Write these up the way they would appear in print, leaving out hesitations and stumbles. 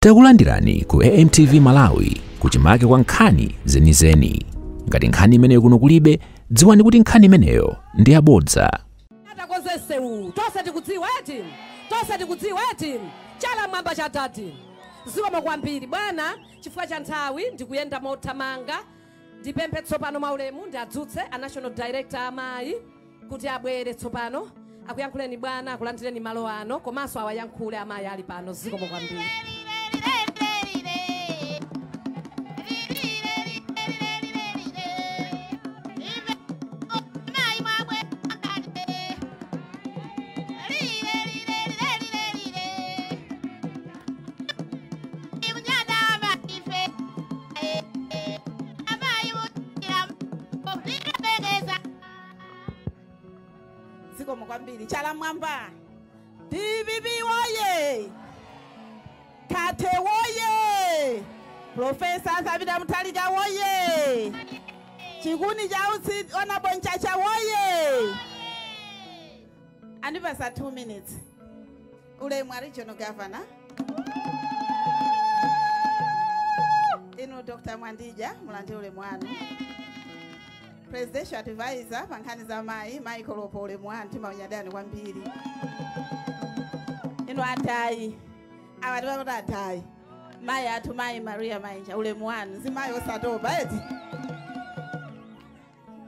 Takulandirani ku AMTV Malawi kuchimake kwa nkhani zenizeni. Ngati nkhani imeneyo kuno kulibe, dziwani kuti nkhani imeneyo ndi yabodza. Atakonzesewu tonse tikudziwa eti, tonse tikudziwa eti, chala mwamba cha tati. Zikomo kwambiri bwana, chifukwa cha nthawi ndikuyenda mothamanga. Ndipemphe tsopano maulemu ndiadzutse a National Director amayi kuti abwere tsopano akuyankhuleni bwana, akulandireni malo ano, komanso awayankhule amayi ali pano. Zikomo kwambiri. Zikomo kwambiri. Chala mwamba. DPP woye! Kate woye! Profesa Sabina Mutharika woye! Chikuni cha utsi Honorable Mchacha woye! Andipasa 2 minutes. Ulemu wa Regional Governor. Inu Dr. Mwandija, mulande ulemu wanu. Presidential Advisor pa nkhani za mayi, Michael Opo, ulemu wanu, timaunyadani kwambiri. Inu atayi, awa timakuti atayi. Mayi athu mayi Maria Mainja, ulemu wanu, zimayi osatopa eti.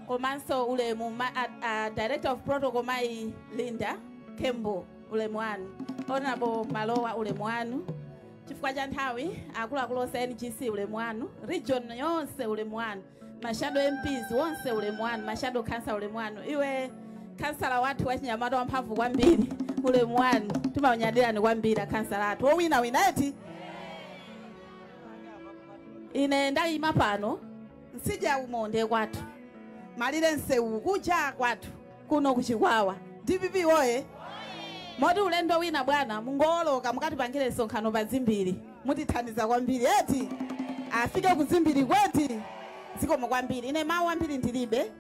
Komanso ulemu Director of Protocol mayi Linda Kembo, ulemu wanu. Honorable Malowa, ulemu wanu. Chifukwa cha nthawi, akuluakulu onse NGC ulemu wanu, region yonse ulemu wanu. Mashado MPs wonse ulemu wanu, Mashado Council ulemu wanu. Iwe kansala wathu wa chinyamata wamphamvu kwambiri, ulemu wanu. Timaunyadilani kwambiri kansala athu. Owina wina eti. Ine ndayima pano, nsija umonde kwathu. Malire nsewu kuja kwathu kuno kuchikwawa. DPP woye. Moti ulendo wina bwana, mungoloka mukatipangire msonkhano pa Dzimbiri. Mutithandiza kwambiri eti. Afike ku Dzimbiri kweti. Zikomo kwambiri. Ine mawu ambiri ndilibe,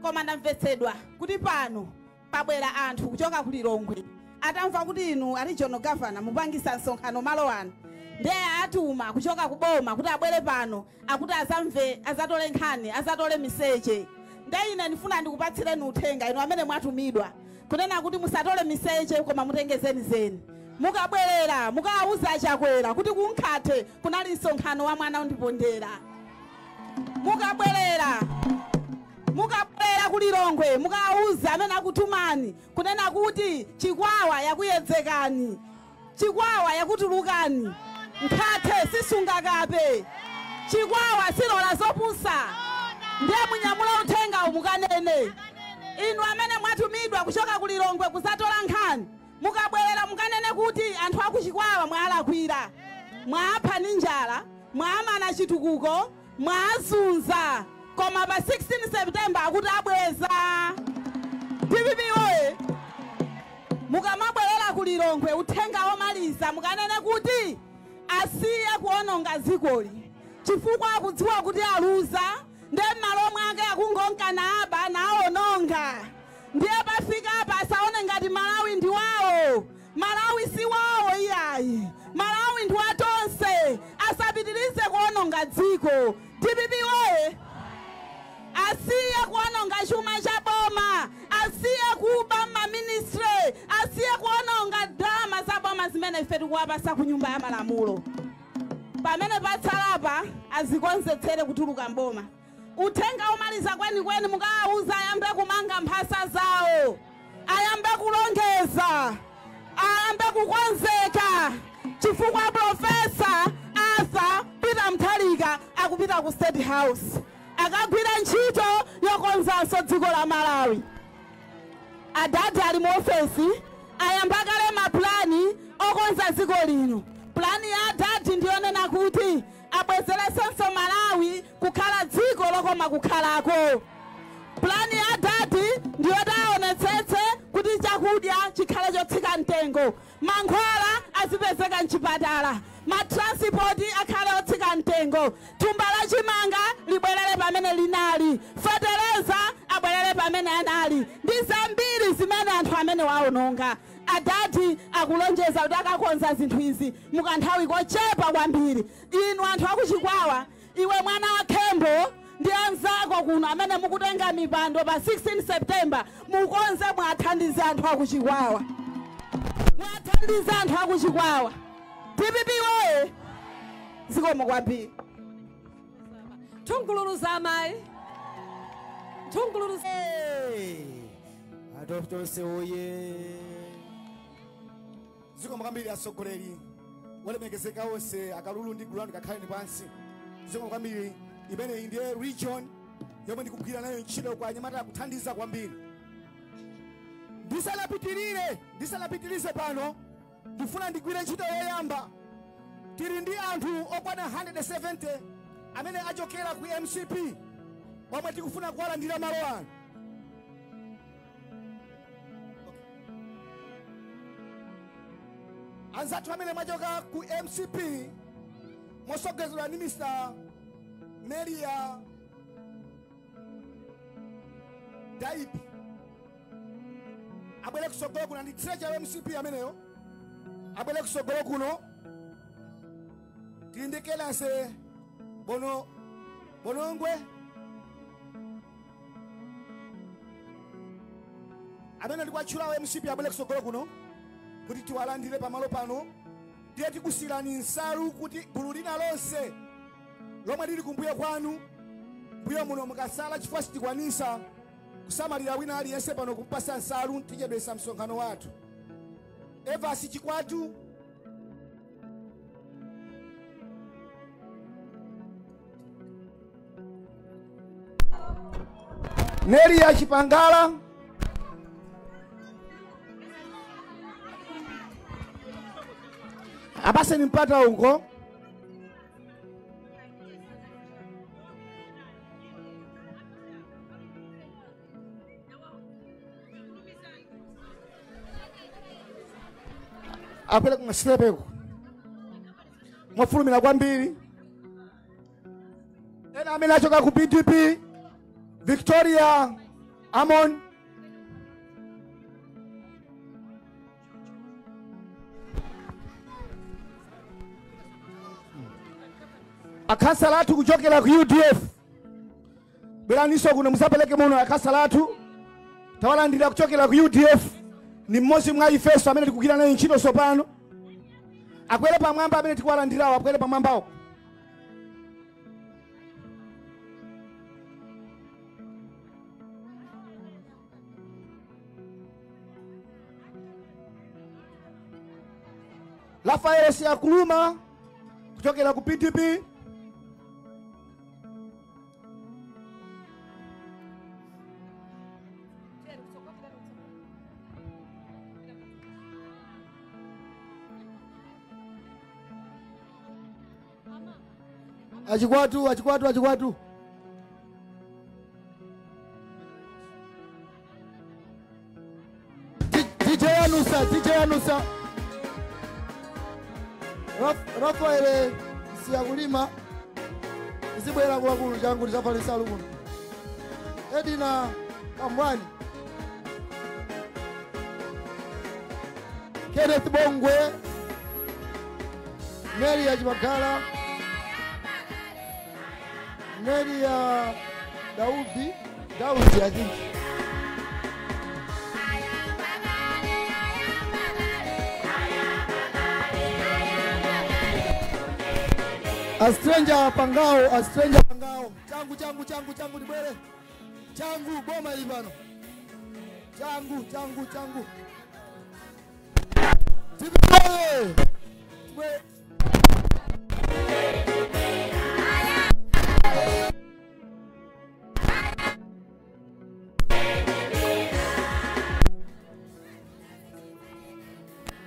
koma ndamvetsedwa kuti pano pabwera anthu kuchoka ku Lilongwe. Atamva kuti inu a Regional Governor mupangisa msonkhano malo ano, ndiye atuma kuchoka ku boma kuti abwere pano, akuti azamve, azatole nkhani, azatole miseche. Ndiye ine ndifuna ndikupatsireni uthenga inu amene mwatumidwa, kunena kuti musatole miseche koma mutenge zenizeni. Mukabwerera mukawuza Chakwera kuti kunkhate kunali msonkhano wa mwana undipondera. Mukabwerera ku Lilongwe mukawuza amene akutumani kunena kuti Chikwawa yakuyedzekani, Chikwawa yakutulukani, nkhate sisungakape, Chikwawa silola zopusa. Ndiye munyamula uthenga mukanene. Inu amene mwatumidwa kuchoka ku Lilongwe kuzatola nkhani, mukabwerera mukanene kuti anthu akuchikwawa mwalakwira, mwapha ndi njala, mwamana chitukuko, mwazunza, koma pa 16 September akuti abweza. DPP woye. Mukamabwerera ku Lilongwe uthenga womaliza mukanene kuti asiye kuononga dzikoli, chifukwa akudziwa kuti aluza, ndiye m'malo mwake akungonka naaba naononga. Ndiye pafika apa asaone ngati Malawi ndi wawo. Malawi si wawo iyayi, Malawi ndi watonse. Asapitirize kuononga dziko. DPP woye. Asiye kuononga chuma cha boma, asiye kuba maministry, asiye kuononga drama za boma zimene ife tikuwapasa ku nyumba ya malamulo. Pamene patsalapa azikonzetsere kutuluka mboma. Uthenga omaliza kwenikweni mukawauza ayambe kumanga mphasa zawo, ayambe kulongeza, ayambe kukonzeka, chifukwa Profesa Arthur Peter Mutharika akupita ku State House akagwira ntchito yokonzanso dziko la Malawi. Adadi ali mu ofesi ayamba kale maplani okonza dziko lino. Plani ya adadi ndiyonena kuti abwezeresenso Malawi kukhala dziko lokoma kukhalako. Plani ya adadi ndiyoti aonetsetse kuti chakudya chikhale chotsika mtengo, mankhwala azipezeka mchipatala, matransport akhale otsika mtengo, thumba la chimanga libwerere pamene linali, fetereza abwerere pamene anali, ndi zambiri zimene anthu amene waononga. Adadi akulonjeza kuti akakonza zinthu izi mukanthawi kochepa kwambiri. Inu anthu akuchikwawa, iwe mwana wa Khembo ndi anzako kuno amene mukutenga mipando pa 16 September, mukonze mwathandize anthu akuchikwawa, mwathandize anthu akuchikwawa. DPP woye! Zikomo kwambiri. Thungululu za amayi, thungululu. Tonse oye! Zikomo kwambiri atsogoleri olemekezeka onse, akalulu ndi gulu lanu, kakhaleni pansi. Zikomo kwambiri. Imeneyi ndiye region yomwe ndikugwira nayo ntchito kwa anyamata, kuthandiza kwambiri. Ndisanapitirire, ndisanapitirize pano, ndifuna ndigwire ntchito yoyamba. Tili ndi anthu okwana 170 amene achokera ku MCP omwe tikufuna kuwalandira malo ano. Anzathu amene mwachoka ku MCP mosogozedwa ndi Mr. Nelia Daibi abwere kusogolo kuno. Ndi treasurer wa MCP ameneyo, abwere kusogolo kuno. Tili ndi Kelase Bono Bonongwe amene ndikuwatchulawo MCP, abwere kusogolo kuno kuti tiwalandire pamalo pano. Ndiye tikusirani nsalu kuti gulu lina lonse lomwe lili kumbuyo kwanu mbuyo muno mukasala, chifukwa sitikwanisa kusamalira wina aliyense pano kumpasa nsalu, tichedwesa msonkhano wathu. Evasi Chikwatu, Nelia Chipangala, apaseni mpata uko. Akwele kumaslepeko mwafulumira kwambiri. Ena amene achoka ku PDP, Victoria Amon, akhansala athu kuchokera ku UDF, bweraniso kuno musapereke muno. Akhansala athu tawalandira kuchokera ku UDF, ni mmodzi mwa ifeso amene tikugwira nayo ntchito tsopano. Akwere pamwamba amene tikuwalandirawo, akwere pamwambawo. Rafael Siakuluma kuchokera ku PDP, Achikwatu, achikwatu, achikwatu. DJ Anusa, DJ Anusa. Rafael Siakulima zibwera kulakulu changu tisafale nsalu kuno. Edina Kambwani, Kenneth Bongwe, Mary ya Chibakala, Mary ya Daudi, Daudi I think. A stranger Pangao, a stranger Pangao. Changu, changu, changu, changu, tibwere. Changu, boma ivano. Changu, changu, changu. Tibwere. Tibwere.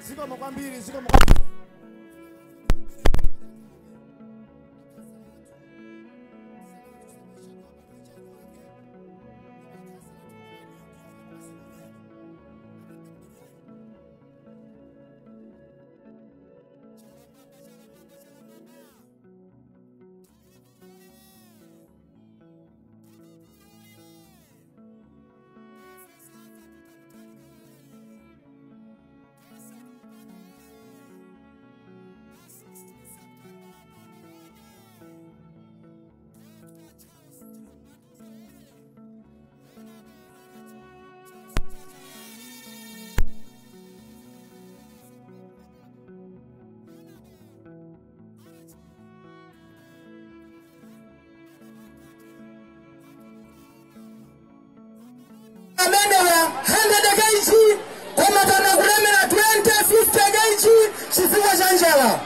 Zikomo kwambiri, zikomo kwambiri. Chifukwa cha njala.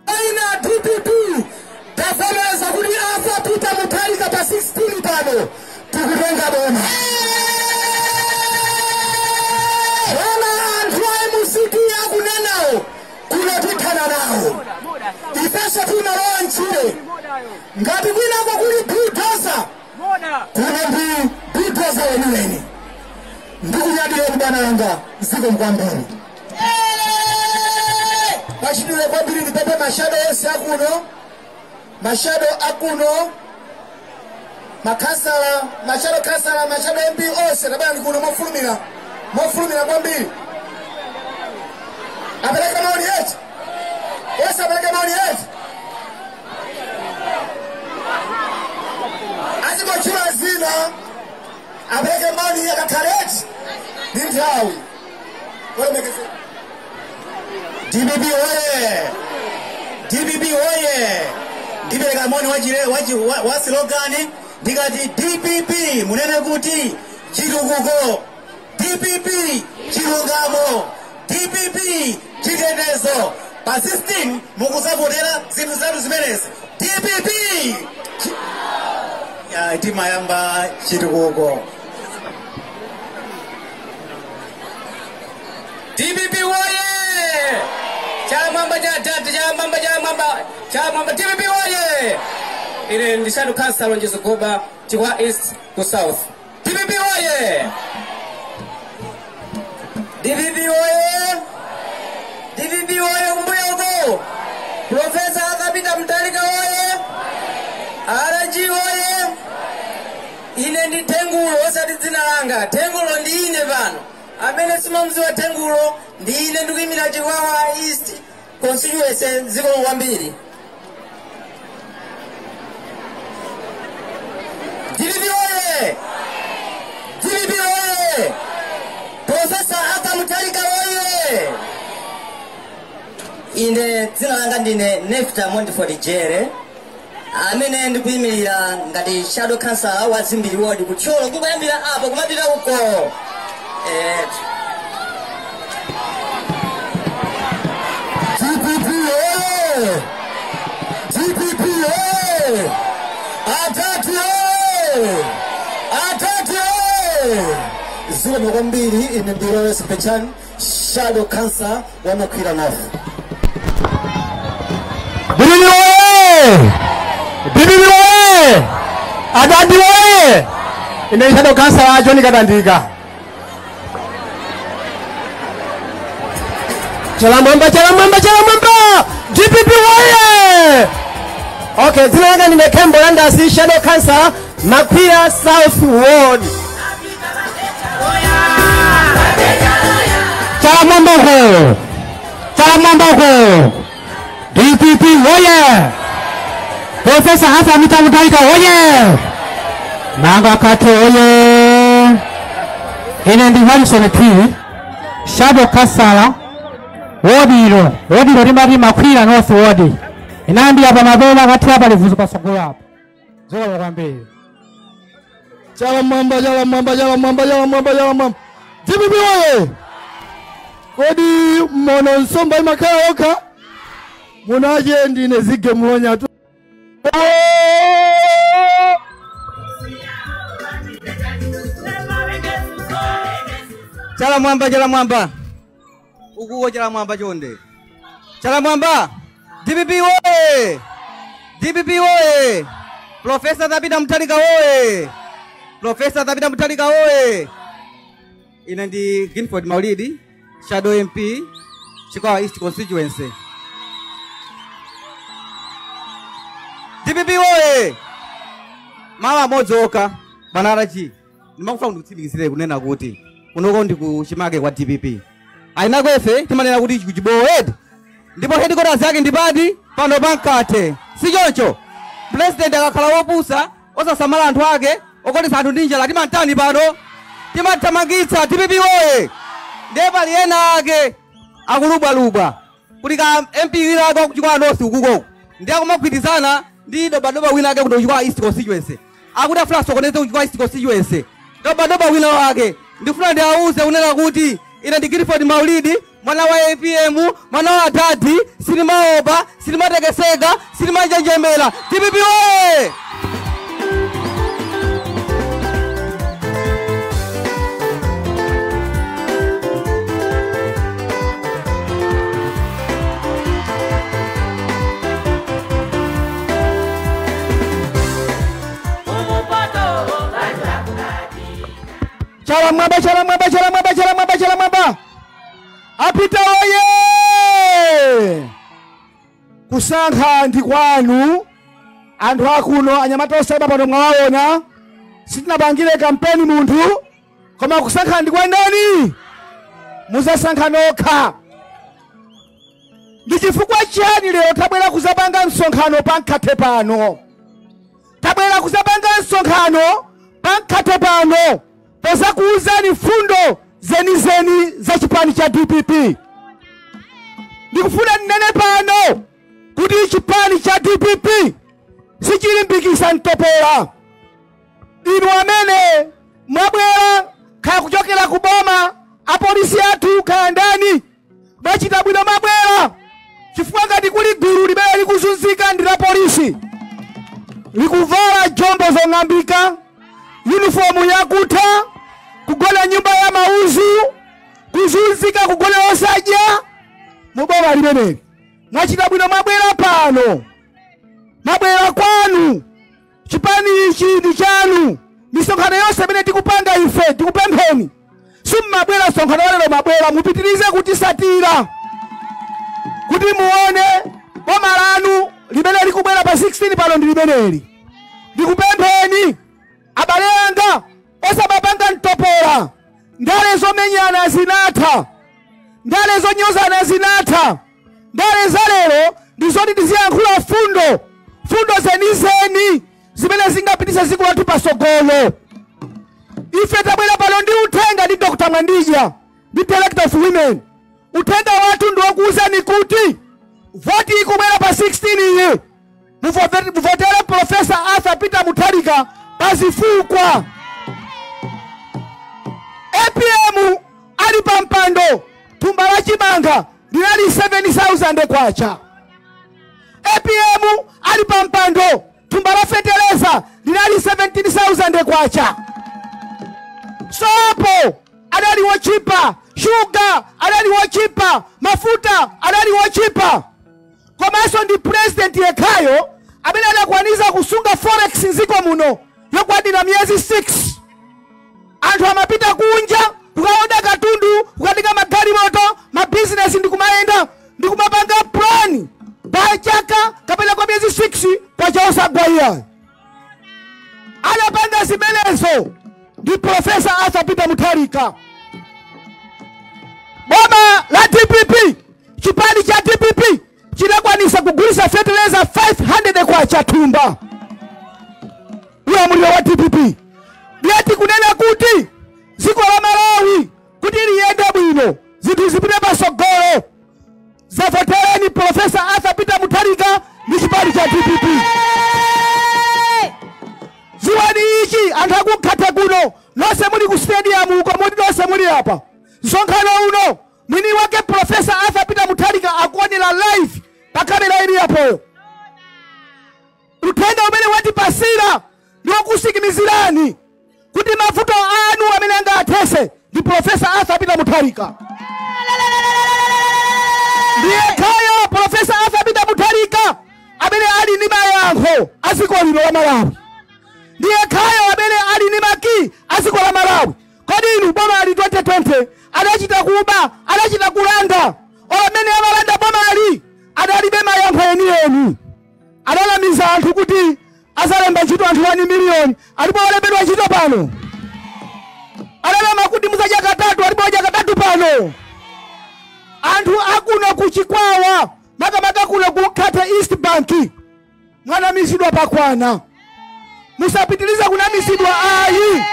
Aina DPP tavomereza kuti Arthur Peter Mutharika pa 16 pano tikutenga boma. Ona anthu a MCP akunenawo kuno tithana nawo. Ifenso timalowa ntchire ngati kwinako kuli bulldozer kuno ndi bulldozer weniweni. Ndikunyadire bwana wanga ziko mkwambiri. Machidule kwambiri ndipepe mashado yonse akuno, mashado akuno, makhansala, mashado khansala, mashado MP onse tabani kuno mofulumira, mofulumira kwambiri. Apereka maoni yetu. Onse apereka maoni yetu. Azikochula zina, apereke maoni yakakhaleti ndi nthawi. Olemekeze. DPP oye! DPP oye! Ndipereka moni wa slogan ndikati DPP munene kuti chitukuko, DPP chilungamo, DPP chitetezo. Pa 16 mukusapotera zinthu zanu zimenezi. DPP timayamba chitukuko. DPP oye! Chamamba cha tatu, chamamba, chamamba, chamamba, DPP oye! Ine ndi shadow council Lonjezo Goba, Chikwawa East ku South. DPP oye! DPP oye! DPP oye kumbuya uko! Professor Arthur Peter Mutharika oye! RG oye! Ine ndi Tengulo osati dzina langa. Tengulo ndi ine pano. Amene simamziwa Tengulo ndi ine ndikuyimira Chikwawa East constituency ziko kwambiri. DPP oye! DPP oye! Professor Arthur Mutharika oye! Ine dzina langa ndine Nefta Montfort Jere amene ndikuyimirira ngati shadow councilor wa Zimbiri Ward kuThyolo kuyambira apo kumapita uko. DPP oye! DPP oye! Atati oye! Atati oye! Zikomo kwambiri. Ine ndi Lawrence Pechan, shadow councilor wa Makwira North. DPP oye! DPP oye! Adadi oye! Ine shadow councilor John Katandika. Chalamwamba, chalamwamba, chalamwamba! DPP oye! Okay, dzina langa ndine Kembo Landasi, shadow councilor Makwira South Ward. Chalamwamba uko! Chalamwamba uko! DPP oye! Professor Arthur Peter Mutharika oye! Nanga Kate oye! Ine ndi Harrison P, shadow councilor wodiro, wodiro limati Makwira North Ward. Inayambira pa maboma kati apa livuzu pasogolo apo. Zikomo kwambiri. Chalamwamba, chalamwamba, chalamwamba, chalamwamba, chalamwamba. DPP oye! Kodi mono nsomba imakhala yokha? Munaje ndine zige mlonya tu. Chalamwamba, chalamwamba. Ukuwo chalamwamba chonde. Chalamwamba. DPP oye! DPP oye! Professor Arthur Mutharika oye! Professor Arthur Mutharika oye! Ine ndi Ginford Maulidi, shadow MP, Chikwawa East constituency. DPP oye! Mama amodzi okha, bwana RG. Ndimakufuna ndikutsimikizire kunena kuti kunoko ndi kuchimake kwa DPP. Aina kwefe timanena kuti kuchibowo ndipo headquarters yake ndipati pano pankathe. Si choncho? President akakhala wopusa osasamala anthu ake okonesa anthu ndi njala timantani pano timathamangitsa. DPP oye! Ndiye pali ena ake akulubwalubwa kuti ka MP wina ake kuchikwawa North ukukoko ndiye akumagwirizana ndi dobadoba wina ake kuno kuchikwawa East constituency akuti afuna asokoneze kuchikwawa East constituency. Dobadoba wina wake. Ndifuna ndiauze kunena kuti ine ndi Clifford Maulidi, mwana wa APM, mwana wa dadi, silimaopa, silimatekeseka, silimanjenjemera. DPP oye! Chala mwamba, chala mwamba, chala mwamba, chala mwamba, chala mwamba. Apita oye! Kusankha ndi kwanu. Anthu akuno anyamata osaiba pano mwawaona. Sitinapangire kampeni munthu, koma kusankha ndi kwa ndani? Muzasankha nokha. Ndi chifukwa chiyani lero tabwera kuzapanga msonkhano pa Mkhathe pano? Tabwera kuzapanga msonkhano pa Mkhathe pano pozakuuzani fundo zenizeni za chipani cha DPP. Ndikufuna ndinene pano kuti chipani cha DPP sichilimbikisa mtopola. Inu amene mwabwera kaya kuchokera kuboma, apolisi athu kaya ndani, mwachita bwino mwabwera, chifukwa ngati kuli gulu limene likuzunzika ndi la polisi, likuvala jombo zong'ambika, uniform yakutha, kugona nyumba ya mauzu, kuzunzika, kugona osadya muboma limeneli. Mwachita bwino mwabwera pano, mwabwera kwanu, chipani ichi ndi chanu. Misonkhano yonse imene tikupanga ife tikupempheni, simmabwera msonkhano walero, mabwera mupitirize kutisatira kuti muone boma lanu limene likubwera pa 16 pano ndi limeneli. Ndikupempheni abale anga, osabapanga mtopola. Ndale zomenyana zinatha, ndale zonyozana zinatha. Ndale za lero ndi zoti tiziyankhula fundo, fundo zenizeni zimene zingapititse dziko lathu pasogolo. Ife tabwera pano ndi uthenga ndi Dr. Mwandija ndi Director of Women. Uthenga wathu ndi wokuwuzani kuti voti ikubwera pa 16 iyi, muvotere Professor Arthur Peter Mutharika pazifukwa. APM ali pa mpando, thumba la chimanga linali 7,000 kwacha. APM ali pa mpando, thumba la feteleza linali 17,000 kwacha. Sopo adali wochipa, shuga adali wochipa, mafuta adali wochipa. Komanso ndi president yekhayo amene adakwaniza kusunga forex mdziko muno yokwanira miyezi 6. Anthu amapita kunja kukaoda katundu, kukatenga magalimoto, mabizinesi ndi kumayenda ndi kumapanga plan pa chaka kapena kwa miyezi 6 kwacha osagwa iya. Anapanga zimenezo ndi Professor Arthur Peter Mutharika. Boma la DPP, chipani cha DPP chinakwanisa kugulisa fertilizer 500 kwacha thumba. Ulamuliro wa DPP. Ndiyati kunena kuti dziko la Malawi kuti liyende bwino, zinthu zipite pasogolo, zavotereni Professor Arthur Peter Mutharika ndi chipani cha DPP. Ziwani ichi anthu akukhatha kuno, nonse muli ku stadium uko, muli nonse muli apa. Msonkhano uno mwini wake Professor Arthur Peter Mutharika akuonera live pa kamera ili yapoyo. Uthenga umene watipasira ndi wokusikimizirani kuti mavuto anu amene angathese ndi Professor Arthur Peter Mutharika. Ndiye khayo Professor Arthur Peter Mutharika amene ali ndi mayankho a dziko lino la Malawi. Ndiye khayo amene ali ndi maki a dziko la Malawi. Kodi inu boma ali 2020 adachita kuba, adachita kulanda, amene amalanda boma ali adalibe mayankho enieni. Adalamiza anthu kuti azalemba ntchito anthu 1 miliyoni, alipo alembedwa ntchito pano. Adalama kuti muzadya katatu, alipo adya katatu pano. Anthu akuno kuchikwawa, makamaka kuno ku Mkhathe East Bank, mwanamizidwa pakwana. Musapitiliza kunamizidwa ayi.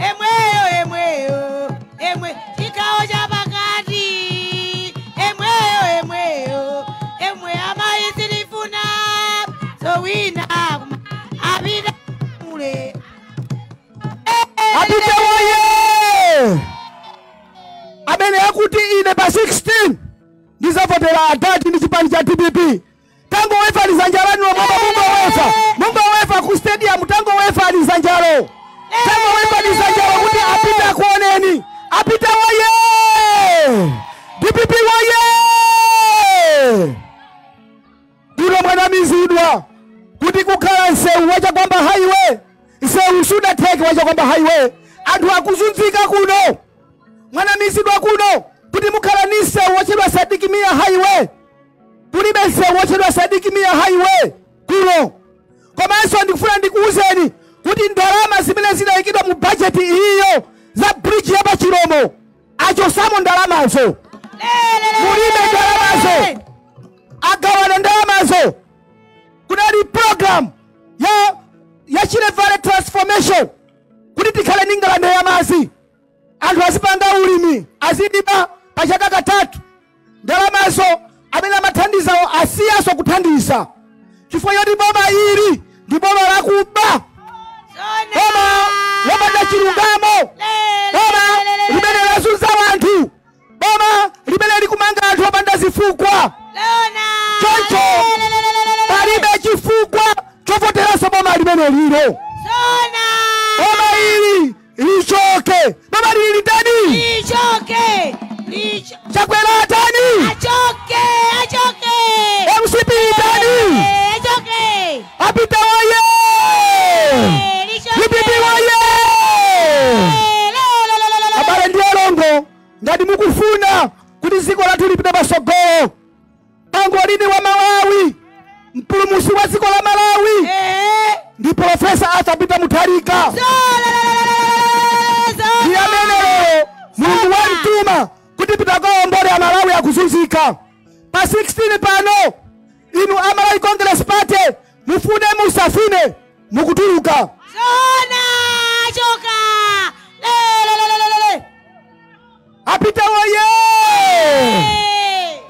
Emweyo, emweyo, emwe, chikawo cha pakati. Apite woye! Amene akuti ine pa 16 ndizavotera adati ndi chipani cha DPP. Tango wefa lizanjalani wa mama mungo wefa. Mungo wefa ku stadium tango wefa lizanjalo. Tango wefa lizanjalo kuti apita kuoneni. Apita woye! DPP woye! Ndilo mwanamizidwa kuti kukhala nsewu wacha kwamba highway. Nsewu sudatheke wacha kwamba highway. Anthu akuzunzika kuno. Mwanamizidwa kuno kuti mukhala ni nsewu wachedwa Sadiki Mia highway. Kulibe nsewu wachedwa Sadiki Mia highway kuno. Komanso ndikufuna ndikuwuzeni kuti ndalama zimene zinayikidwa mu budget iyo za bridge ya Pachiromo achosamo ndalamazo. Mulibe ndalamazo. Agawana ndalamazo. Kunali program ya Shire Valley Transformation kuti tikhale ndi ngalande ya madzi. Anthu azipanga ulimi azidima pa chaka katatu. Ndalamazo amene amathandizawo asiyaso kuthandiza chifukwa choti boma ili ndi boma lakuba, boma lopanda chilungamo, boma limene lazunza wanthu, boma limene likumanga anthu opanda zifukwa. Choncho palibe chifukwa chovoteranso boma limene lilo. Boma ili lichoke. Boma lili litani? Lichoke. Chakwera tani? Achoke, achoke. MCP tani? Achoke. Apita woye! DPP woye! Abale ndi alongo, ngati mukufuna kuti dziko lathu lipite patsogolo, pangolini wa Malawi, mpulumutsi wa dziko la Malawi ndi Profesa Arthur Peter Mutharika. Ndi amene lero Mulungu wamtuma kuti pitakaombole a Malawi akuzunzika. Pa 16 pano inu a Malawi Congress Party mufune musafune mukutuluka. Zona choka. Le. Apita woye!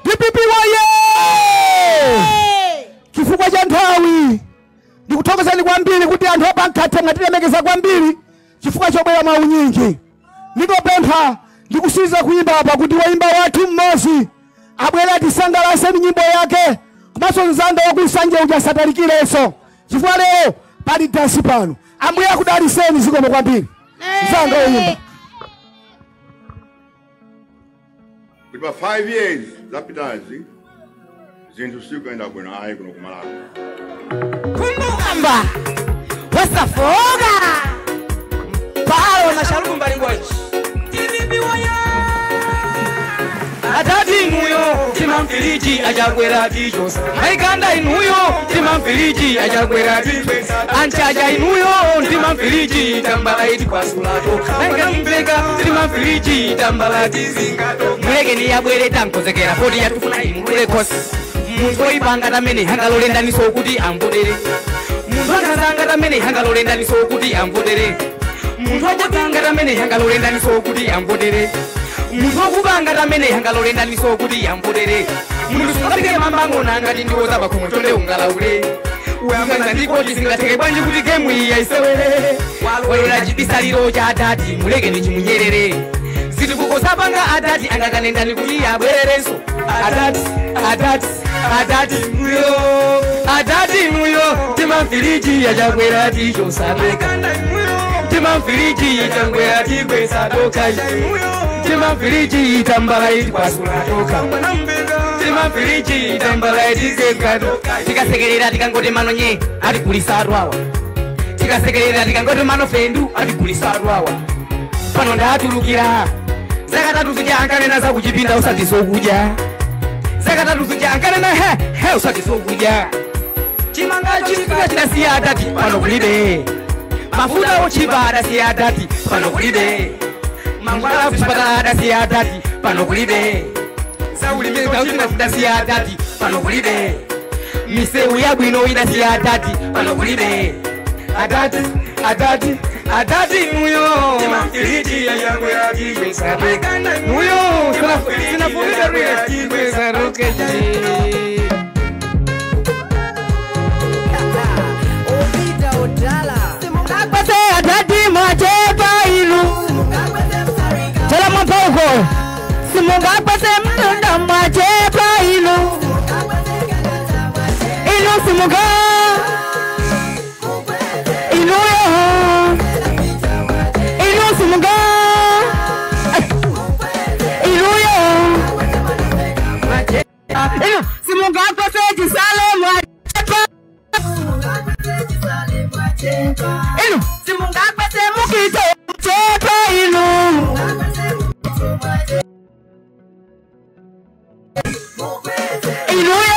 DPP woye! Chifukwa cha nthawi ndikuthokozani kwambiri kuti anthu apankhathe mwatilemekeza kwambiri chifukwa chobwera mwaunyinji. Ndikopempha ndikusiza kuimba apa kuti woimba wathu mmodzi abwere atisangalatse ndi nyimbo yake, komanso mzanga wakunsanje uja asatalikirenso chifukwa lero pali dansi pano. Ambuye akudalitseni zikomo kwambiri. Mzanga woimba. Kuti pa 5 years zapitazi zinthu sikuyenda bwino ayi kuno kumalawi. Kumbukamba wasafoga palo masharubu mbalingwachi atati inuyo timamfiliji achakwera tichosa maikanda inuyo timamfiliji achakwera tikwesa anchaja inuyo timamfiliji tambala iti kwasulato maikambeka timamfiliji tambala tizingato mulekeni yabwere tankozekera poti yatufuna imulule kosi munthu oipanga tamene hangalolendaniso kuti amvotere munthu akazanga tamene hangalolendaniso kuti amvotere munthu akazanga tamene hangalolendaniso kuti amvotere munthu akubanga tamene hangalolendaniso kuti amvotere munthu sungapike mamang'ona ngati ndiwoza pakhomwe chonde ungalaule uyangana ndikoti singatheke bwanji kuti gemu iyi yayisewere walola chibisaliro cha adati mulekeni chimunyerere zitikuko adati angakanendani kuti abwererenso adati adati adati muyo adati muyo timamfiliji yachakwera tichosapeka timamfiliji yachakwera tikwesatoka timamfiliji itambala itikwasula timamfiliji itambala itikekatoka tikasekerera tikangoti manonye atigulisarwawa tikasekerera tikangoti manofendu atigulisarwawa pano ndatulukira zakatatu zija ankanena zakuchipinda usati sokudya zakatatu zija ankanena he he usati sokudya chimanga chipika chidasiya adati pano kulibe mafuta ochipa adasiya adati pano kulibe mangwala kuchipatala adasiya adati pano kulibe zaulimi idasiya adati pano kulibe misewu yabwino idasiya adati pano kulibe adati adati adati muyo timamfiliji yachakwera tikwesapeka muyo sinafurika rwekwesarokeje. Adati machepa ilu simuga inuyo inu simuga inuyo inu simuga kwese chisale mwachepa inu simuga kwese mukito chepa inu inuyo.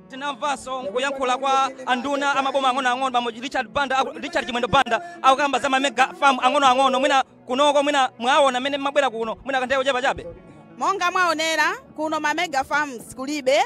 Tinamvaso nkuyankhula kwa anduna amaboma ang'onoang'ono bambo Richard Banda, Richard Chimwendo Banda akukamba za mega farm ang'onoang'ono. Mwina kunoko mwina mwaona amene mmabwera kuno mwina kanthawi kochepa chabe. Monga mwaonera kuno ma mega farms kulibe.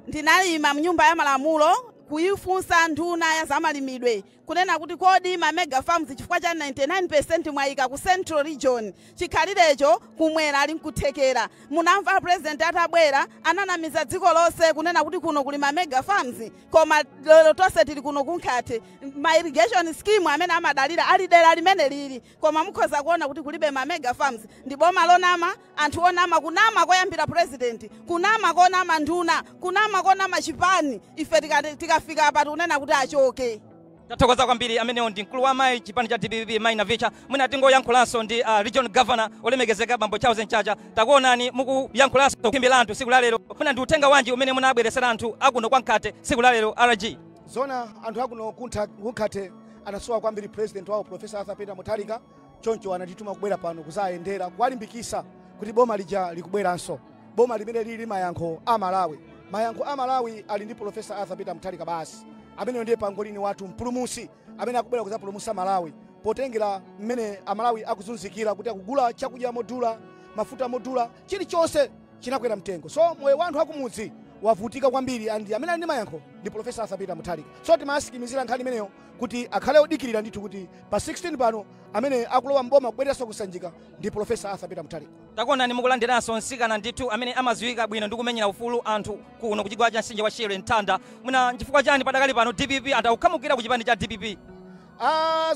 Ndinalima mnyumba ya malamulo kuifunsa nduna ya zamalimidwe kunena kuti kodi ma mega farms chifukwa cha 99% mwayika ku Central Region chikhalirecho kumwera ali nkuthekera. Munamva president atabwera ananamiza dziko lonse kunena kuti kuno kuli ma mega farms, koma lero tonse tili kuno kunkhate ma irrigation scheme amene amadalira ali dera limene lili, koma mukhoza kuona kuti kulibe ma mega farms. Ndi boma lonama, anthu onama, kunama koyambira president, kunama konama nduna, kunama konama chipani. Ife tikafika apa tikunena kuti achoke. Tathokoza kwambiri. Amenewo ndi mkulu wa mayi chipani cha DPP mayi Navicha. Mwina tingoyankhulanso ndi region governor olemekezeka bambo Charles Nchacha. Takuonani mukuyankhulanso khimbi la anthu siku la lero. Mwina ndi uthenga wanji umene munabweresera anthu akuno kwa Nkhate siku la lero RG? Zona anthu akuno kunkhate anasowa kwambiri president wawo Professor Arthur Peter Mutharika, choncho anatituma kubwera pano kuzayendera kuwalimbikisa kuti boma lija likubweranso, boma limene lili mayankho a Malawi. Mayankho a Malawi ali ndi Professor Arthur Peter Mutharika basi, amene ndiye pangolini wathu mpulumusi amene akubwera kuzapulumusa Malawi potengera mmene Amalawi akuzunzikira kuti akugula chakudya modula, mafuta modula, chilichonse chinakwera mtengo. So moyo wa anthu akumudzi wavutika kwambiri, and amene ali ndi mayankho ndi Professor Arthur Peter Mutharika. So timasikimizira nkhani imeneyo kuti akhale odikirira ndithu kuti pa 16 pano amene akulowa mboma kubwereranso kusanjika ndi Professor Arthur Peter Mutharika. Takuonani mukulandiranso mtsikana ndithu amene amaziwika bwino ndi kumenyera ufulu anthu kuno kuchigwa cha mtsinje wa Shire Ntanda. Mwina nchifukwa chani padakali pano DPP anthu akukhamukira ku chipani cha DPP?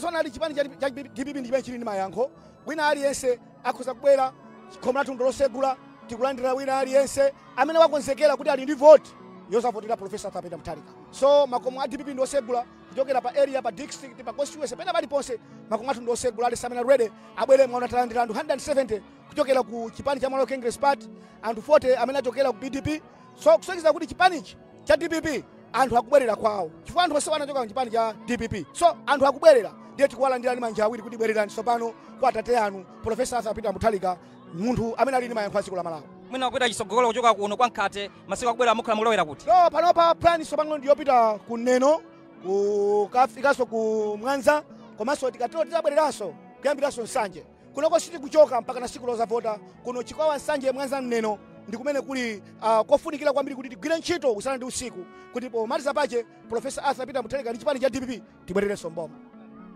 Zona ali chipani cha DPP ndi chimene chili ndi mayankho. Wina aliyense akhoza kubwera, khomo lathu ndilosegula, Tikulandira wina aliyense amene wakonzekera kuti ali ndi vote yozavotera Professor Arthur Peter Mutharika. So makomo a DPP ndi osegula kuchokera pa area, pa district, pa constituency, pena paliponse makomo athu ndi osegula. Ali samene ready abwere. Mwaona talandira anthu 170 kuchokera ku chipani cha Malawi Congress Party, anthu 40 amene achokera ku PDP. So kusonyeza kuti chipanichi cha DPP anthu akubwerera kwawo, chifukwa anthu onse anachoka ku chipani cha DPP. So anthu akubwerera, ndiye tikuwalandira ndi manja awiri kuti bwererani tsopano kwa atate anu Professor Arthur Peter Mutharika, munthu amene ali ndi mayankho a dziko la Malawi. Mwina kupita chitsogolo kuchoka kuno kwa Nkhate, masiku akubwera mukhala mukulowera kuti? No, panopa plan tsopano ndiyopita ku Neno, kukafikanso ku Mwanza, komanso tikatero tizabwereranso kuyambiranso Nsanje. Kunoko sitikuchoka mpaka na siku lozavota. Kuno Chikwawa, Nsanje, Mwanza, Mneno ndi kumene kuli kofunikira kwambiri kuti tigwire ntchito usana ndi usiku kuti pomaliza pache Professor Arthur Peter Mutharika ndi chipani cha DPP tibwererenso mboma.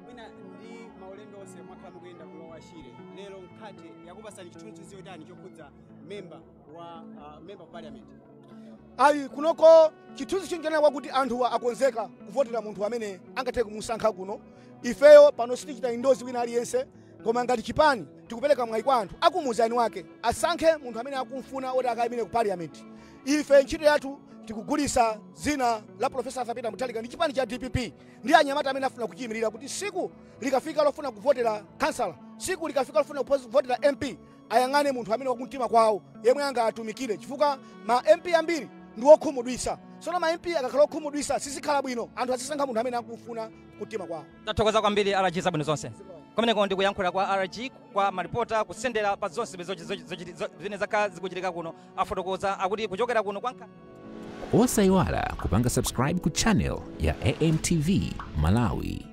Mwina ndi maulendo onse mwakhala mukuyenda kulowa Shire, lero Nkhate yakupasani chithunzithunzi chotani chokhudza member of parliament? Ayi, kunoko chithunzi chinjenera kwakuti anthuwa akonzeka kuvotera munthu amene angathe kumusankha kuno. Ifeyo pano sitichita endorse wina aliyense, koma ngati chipani tikupereka mwayi kwa anthu akumuzi ani wake asankhe munthu amene akumfuna oti akayimire ku parliament. Ife ntchito yathu tikugulisa zina la Professor Arthur Peter Mutharika ndi chipani cha DPP ndi anyamata amene afuna kuchiyimirira, kuti siku likafika lofuna kuvotera kansala, siku likafika lofuna kuvotera MP, ayang'ane munthu amene wakumtima kwawo yemwe angatumikire, chifukwa ma MP ambiri ndi okhumudwisa. Tsono ma MP akakhala okhumudwisa sizikhala bwino. Anthu azisankha munthu amene akufuna kumtima kwawo. Tathokoza kwambiri RG, zabwino zonse. Kumeneko ndikuyankhula kwa RG kwa malipota kusendera pa zonse zimene zakhala zikuchitika kuno. Afotokoza akuti kuchokera kuno kwa Osayiwala kupanga subscribe ku channel ya AMTV Malawi.